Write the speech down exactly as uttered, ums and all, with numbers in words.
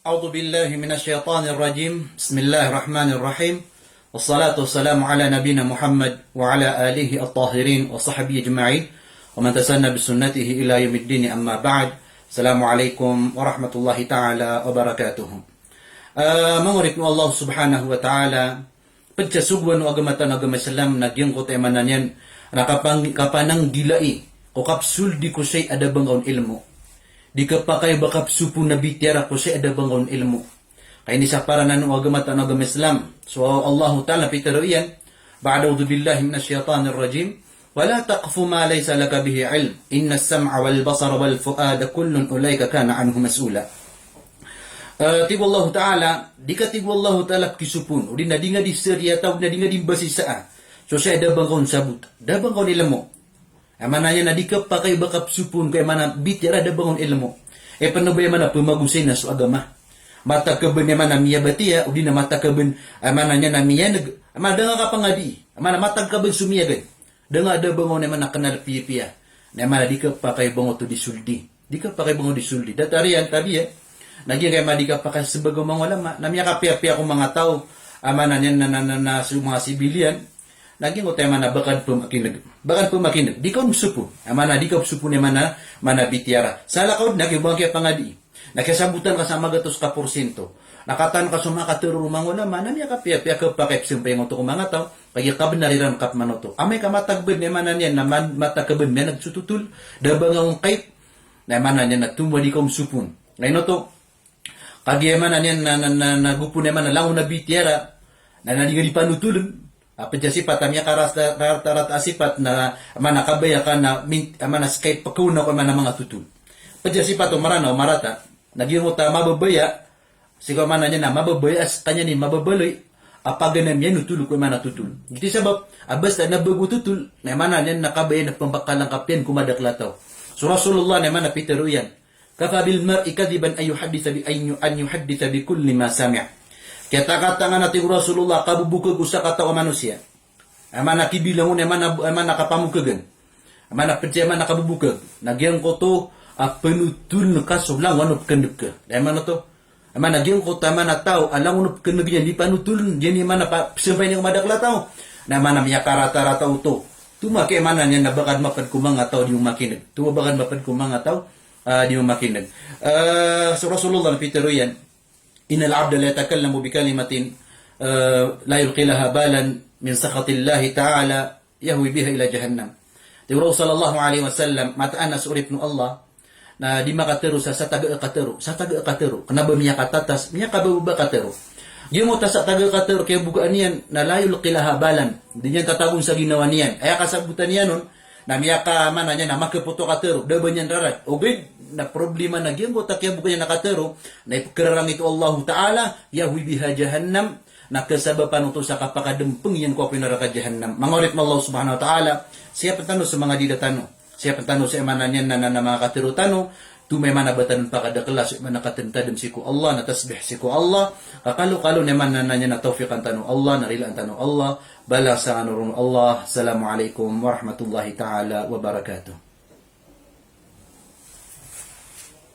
أعوذ بالله من الشيطان الرجيم. بسم الله الرحمن الرحيم. والصلاة والسلام على نبينا محمد وعلى آله الطاهرين وصحبه أجمعين ومن تسنى بسنته إلى يوم الدين، أما بعد. السلام عليكم ورحمة الله تعالى وبركاته. Ah, manga oripn o Allah subhanahu wa ta'ala, pd sa sogoan o agama tano a agama Islam na giyangkoto a aya maana niyan na kapang-, kapananggilai ko kapsoldi ko sii a da ba ngka on ilmo. Di kapakay o ba kapsopon a bitiyara ko sii a da ba ngka on ilmo. Ka inisapar anan o agama tano a agama Islam. So Allahu Ta'ala pitharo iyan, ba'da a'udhu billahi minash shaitanir rajim, "Wa la taqfu ma laysa laka bihi ilm, innas sam'a wal basara wal fu'ada kullun ulaika kana anhu mas'ula." Eh, tig o Allahu Ta'ala, di ka, tig o Allahu Ta'ala, pkisopon, odi na di ngka di sariyata, odi na di ngka di mbasasaa so sii a da ba ngka on sabot, da ba ngka on ilmo. Aya maana niyan na di kapakay o ba kapsopon ko aya maana bitiyara a da ba ngka on ilmo. Aya pn o ba aya maana pmagosay na so agama. Matag ka bn aya maana miyabatiya, odi na matag ka bn aya maana niyan na miyaneg, aya maana da ngka kapangadii. Aya maana matag ka bn so miyagad. Da ngka a da ba ngka on aya maana knal piyapiya. Na aya maana di kapakay o ba ngka oto di soldi. Di kapakay o ba ngka di soldi. Datar iyan, tabiya. Na giyangkai a maana di kapakay, sabagi o manga ulama na miyakapiyapiya ko manga taw, aya maana niyan na, na, na, na so manga sibiliyan. Na giyangkoto aya maana ba ka pmakineg. Ba ka pmakineg. Di ka on psopon. Aya maana di ka psopon aya maana, maana bitiyara. Salakaw dn a giya ba ngka kiyapangadii. Na kiyasabotan ka sa magatos ka porsinto. Na kataan ka so manga katharo o manga ulama, na miyakapiyapiya a kapakay pzampay ngka oto ko manga taw, kagiya kabnar iran kapmanoto. Amay ka matag bn aya maana niyan na man-, matag ka bn miyaneg so totol, da ba ngka on kait, na aya maana niyan na tomo a di ka on psopon. Ngayon oto, kagiya aya maana niyan na, na, na, na gopon aya maana langon a bitiyara, na, na di ngka di panotoln, a pd sa sipat a miyakaras-, rata-, rata a sipat na aya maana kabaya ka na min-, aya maana ska i pkaona ko aya maana manga totol. Pd sa sipat o maranaw, marata, na giyangkoto a mababaya, sii ko aya maana niyan na mababaya a skaniyan i mababaloy a paganay a miyanotol ko aya maana totol. Giyoto i sabap a basta na bago totol, na aya maana niyan na kabaya na pmbakalangkap iyan ko madakl a taw. So Rasulullah na aya maana pitharo iyan, "Kafa bil mar'i kadhiban an yuhadditha bi, an yu-, an yuhadditha bi kulli ma sami'." Kiyatakatangan a, tig o Rasulullah, kabobokag o sakataw a manosiya. Aya maana kibilang on, aya maana, aya maana kapamokagan. Aya maana pd sa aya maana kabobokag. Na giyangkoto a panotoln ka so langon o pkhaneg ka. Aya maana oto. Aya maana giyangkoto a aya maana taw a langon o pkhaneg iyan di panotoln, giya aya maana pa-, pzampay niyan ko madakl a taw. Na aya maana miyakaratarata oto. Tomo a ki aya maana niyan na ba ka dn mapd ko manga taw a di mamakineg. Tomo a ba ka dn mapd ko manga taw a di mamakineg. Eh, so Rasulullah na pitharo iyan, "Innal abda la yatakallamu bi kalimatin, eh, la yulqi laha balan min sakhatillahi ta'ala yahwi biha ila jahannam." Tig o Rasul sallallahu alaihi wasallam, mataan a so oripn o Allah na di makatharo sa, sa taga a katharo, sa taga a katharo. Kna ba miyakatatas, miyakababa a katharo. Giyangkoto a sa taga a katharo, kiyabokaan iyan na la yulqi laha balan. Di niyan tatagon sa ginawa niyan. Aya kasabotan iyan on, na miyaka-, maana niyan na makapot o katharo, da ba niyan rarad. Ogaid na problema na giyangkoto a kiyaboka niyan a katharo, na ipkhararangit o Allahu Ta'ala, yahwi biha jahannam, na kasabapan oto sa kapakadmpng iyan ko apoy naraka jahannam. Manga oripn o Allah subhanahu wa ta'ala, siyapn tano so manga dila tano. Siyapn tano so aya maana niyan na, na, na manga katharo tano, tomo a aya maana ba tano pakadakla so aya maana katadmtadm sii ko Allah, na tasbih sii ko Allah, ka kalokalo na aya maana niyan na tawfiqan tano o Allah, na rilaan tano o Allah, balasan kano ron o Allah. Assalamu alaikum warahmatullahi ta'ala wabarakatuh.